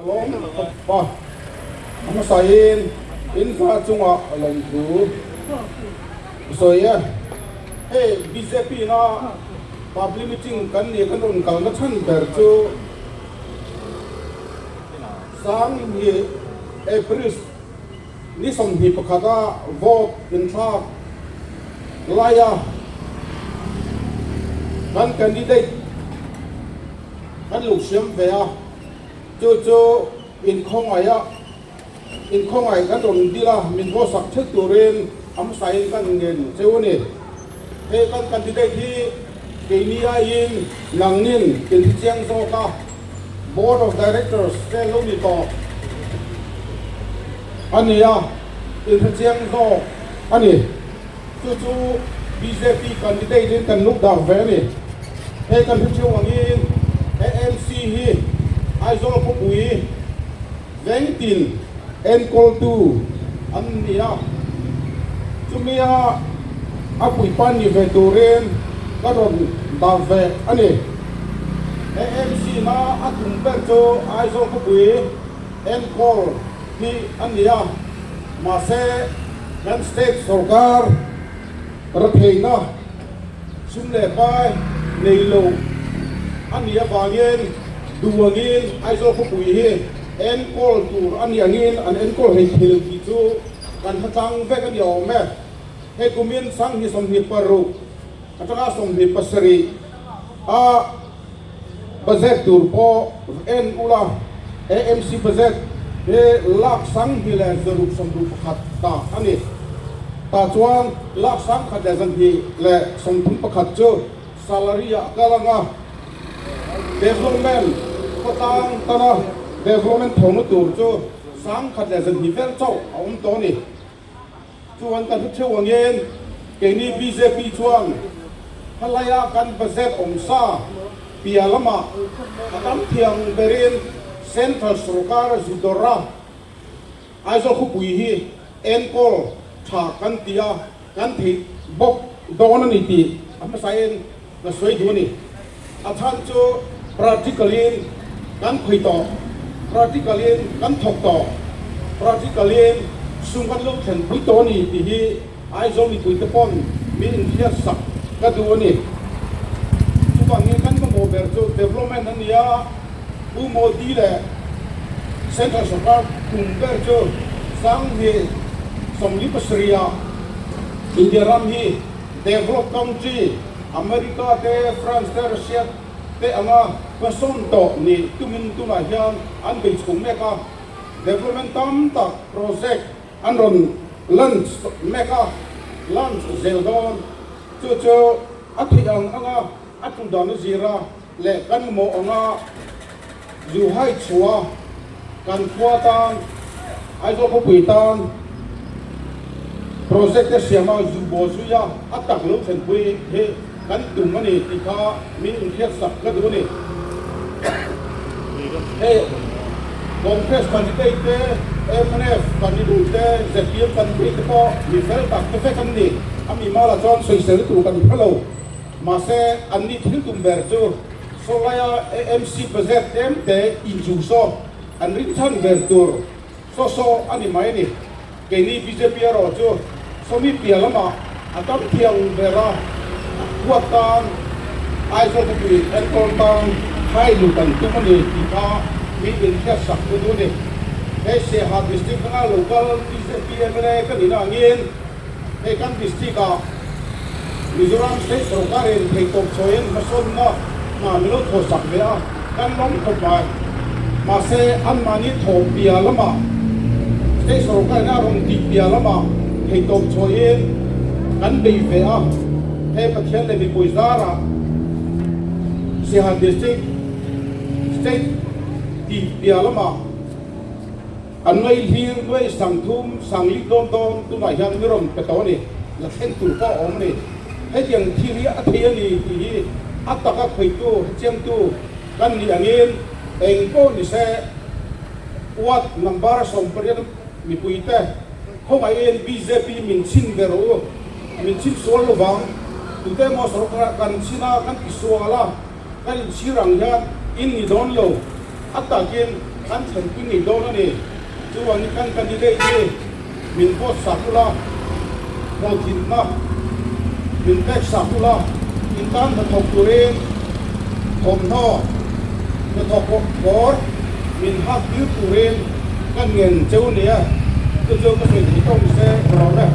Lawm khawp a, a hmasain in hla chungah lawmthu sawi e. Hei bjp na public meeting kan nih kan rawn kalna chhan ber chu sang hi April ni 21 a vote inthlak laia kan candidate kan lo siam ve a. Chu chu inkhawngaih a, inkhawngaih kan rawn dil a, min hawsak theuh turin a hmasain kan ngen cheu a ni. Hei kan candidate hi keini aiin nangnin inhrechiang zawk a, Board of Directors te lo ni tawh a ni a, inhrechiang zawk a ni. Chu chu bjp candidate in kan luk dak ve a ni. Hei kan hre theuh angin AMC hi Aizawl khawpui vengtin enkawltu an ni a, chumia a puipa ni ve turin ka rawn dah ve a ni. AMC na a tum ber chu Aizawl khawpui enkawl hi a ni a, mahse kan state sorkar ratheihna sum leh pai nei lo a nih avangin duangin Aizawl khawpui hi enkawl tur a nih angin an enkawl hei thei lo tih chu kan hlatlang vek a ni awm e. Hei kumin 2026 atanga 27 a Budget tur pawh en ula, AMC budget hi lakh 1661 ta a ni. Tah chuan lakh 1231 chu salary ah kal anga development khawtlang tana development thawhna tur chu 102 vel chauh a awm tawh a ni. Chuan ka hre theuh angin keini bjp chuan halaia kan budget awm sa piah lamah a tam thiang berin Central sorkar a zu dawrh a, Aizawl khawpui hi enkawl tha kan ti a, kan theih bawk dawn a ni tih a hmasain ka sawi duh a ni. A chhan chu practical in kan khawi tawh, practical in kan thawk tawh, practical in sum kan lo thlen pui tawh a ni tih hi Aizawl mipuite pawn min inhriat sak ka duh a ni. Chuvangin kan mamawh ber chu development a ni a, Pu Modi leh Central Sarkar tum ber chu 2047 ah India ram hi Developed country, America te, France te, Russia te anga hmasawn tawh nih tumin tunah hian an bei chho mek a, development tam tak project an rawn launch mek a, launch zel dawn. Chu chu a theih ang anga a tul dan a zir a leh kan mamawh anga zu hai chhuah kan khua tan, Aizawl khawpui tan project te siam a zu baw zui a, a tak lo thlenpui hi kan tum a ni tih kha min inhriat sak ka duh a ni. Hei Congress candidate te, mnf candidate te, zpm candidate te pawh mi fel tak te vek an ni. A mimalah chuan sawisel tur kan hre lo. Mahse anni thil tum ber chu Sawlaia AMC budget tlem te inchuh saw an rinchhan ber tur saw saw a ni mai a ni. Keini bjp erawh chu sawmi piah lamah a tam thiang ber a, huat tan Aizawl khawpui enkawl tan hai lut an tum a ni tih kha mi inhriat sak tu duh a ni. Hei Siaha District anga local bjp mla ka nihna angin, Hei kan district ah Mizoram state sorkar in theihtawp chawiin hmasawnna hna min lo thaw sak ve a, kan lawm khawp mai. Mahse anmahni thaw piah lamah state sorkar in a rawn tih piah lamah theihtawp chawiin kan bei ve a, hei Pathian leh mipui zarah Siaha district state tih piah lamah, An ngaih hlir nuai 30 sangli dawn dawn tunah hian mi rawn pe tawh a ni, la thleng tur pawh a awm a ni. Hetiang thil hi a thei a ni tih hi a taka khawitu, hrechiangtu kan nih angin eng pawh ni se ward number 18 mipuite khawngaihin bjp min chhin ve rawh u, min chhin sual lovang, tute emaw sorkar kan chhin a, kan tisual a, kan inchhir ang hian in ni dawn lo. A takin An thlenpui ngei dawn a ni. Chuvangin kan candidate hi min vote sak ula, hlawhtlinna min pek sak ula, in tan hnathawk turin thawmhnaw hnathawk kawr min hak tir turin ka ngen cheu nia. Chu chu ka sawi thei tawk nise ka rawh le.